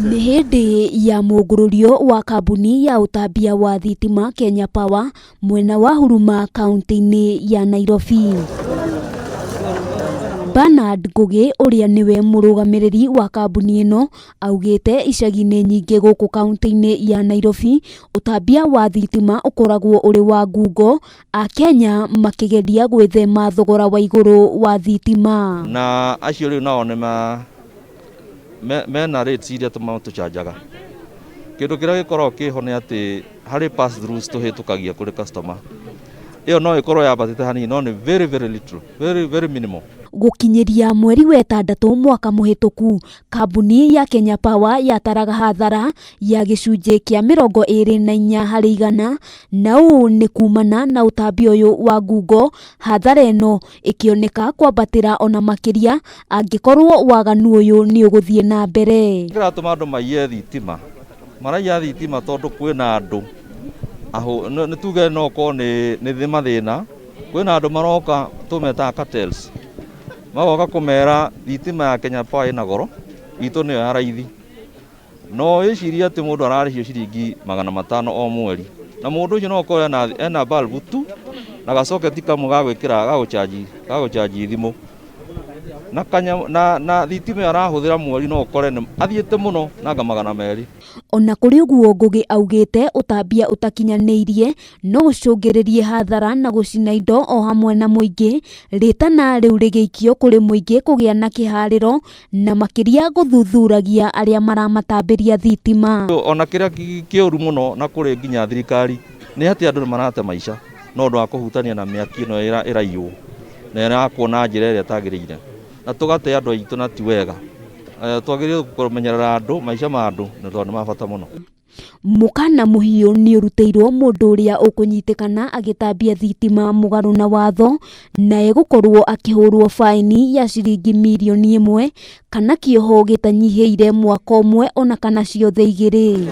Nĩ hĩndĩ ya mũngũrũrio wa kambuni ya ũtambia wa thitima Kenya Power mwena wa Huruma kaunti-inĩ ya Nairobi. Bernard Ngũgĩ ũrĩa nĩwe mũrũgamĩrĩri wa kambuni ĩno augĩte icagi-inĩ nyingĩ gũkũ kaunti-inĩ ya Nairobi ũtambia wa thitima ũkoragwo ũrĩ wa ngungo, Akenya makĩgeria gwĩthema thogora wa igũrũ wa thitima. Na acio rĩu nao nĩ mena rates iria tũcanjaga. Kĩndũ kĩrĩa gĩkoragwo kĩho nĩ atĩ harĩ pass throughs tũhĩtũkagia kũrĩ customer. Ĩyo no ĩkorwo yambatĩte hanini no nĩ very very little, very very minimal. Gũkinyĩria mweri wa ĩtandatũ mwaka mũhĩtũku, kambuni ya Kenya Power yataraga hathara ya gĩcunjĩ kĩa 24 harĩ igana, na ũũ nĩ kumana na ũtambia ũyũ wa ngungo, hathara ĩno ĩkĩoneka kwambatĩra ona makĩria angĩkorwo waganu ũyũ nĩ ũgũthiĩ na mbere. Kĩratũma andũ maiye thitima, maraiya thitima tondũ kwĩna andũ nĩ tuge no korwo nĩ mathĩna, kwĩna andũ maroka tũmetaga cartels, magoka kũmera thitima ya Kenya Power ĩna goro, itũ nĩyo ya raithi. No wĩcirie atĩ mũndũ ararĩhio ciringi 500 o mweri, na mũndũ ũcio no ũkorwo ena bulb tu na gacoketi kamwe ga gwĩkĩra ga gũchanji thimũ na na thitima ĩyo arahũthĩra mweri no ũkore athiĩte mũno nanga 200. Ona kũrĩ ũguo Ngũgĩ augĩte ũtambia ũtakinyanĩirie no ũcũngĩrĩrie hathara na gũcina indo o hamwe na mũingĩ, rĩtana rĩu rĩgĩikio kũrĩ mũingĩ kũgĩa na kĩharĩro na makĩria gũthuthuragia arĩa maramatambĩria thitima. Ona kĩrĩa kĩũru mũno na kũrĩ nginya thirikari nĩ atĩ andũ nĩ marate maica no ũndũ wa kũhutania na mĩaki ĩno ĩraiywo na ĩrakwo na njĩra ĩrĩa ĩtagĩrĩire, na tũgate andũ aitũ na ti wega. Twagĩrĩirwo kũmenyerera andũ, maica ma andũ nĩ tondũ nĩ ma bata mũno. Mũkana mũhiũ nĩ ũrutĩirwo mũndũ ũrĩa ũkũnyitĩkana agĩtambia thitima mũgarũ na watho na egũkorwo akĩhũrwo baĩni ya ciringi mirioni 1 kana kĩoho gĩtanyihĩire mwaka ũmwe ona kana ciothe igĩrĩ.